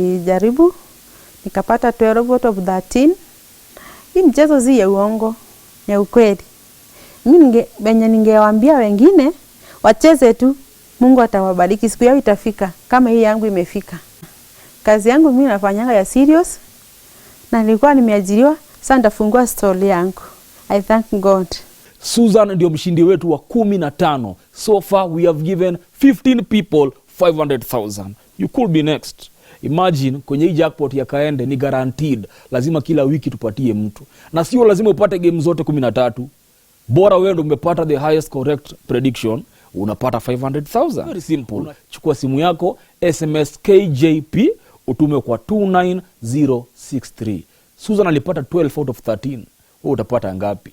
Nilijaribu nikapata 12 out of 13. Hii mchezo si ya uongo, ni ya ukweli. Mimi venye ningewaambia wengine wacheze tu, Mungu atawabariki, siku yao itafika kama hii yangu imefika. Kazi yangu mimi nafanyanga ya serious na nilikuwa nimeajiriwa, sasa nitafungua stall yangu. I thank God. Susan ndio mshindi wetu wa 15. So far we have given 15 people 500,000. You could be next. Imagine kwenye hii jackpot ya Kaende ni guaranteed, lazima kila wiki tupatie mtu, na sio lazima upate game zote 13. Bora wewe ndo umepata the highest correct prediction, unapata 500,000. Very simple. Chukua simu yako, SMS KJP utume kwa 29063. Susan alipata 12 out of 13. Wewe utapata ngapi?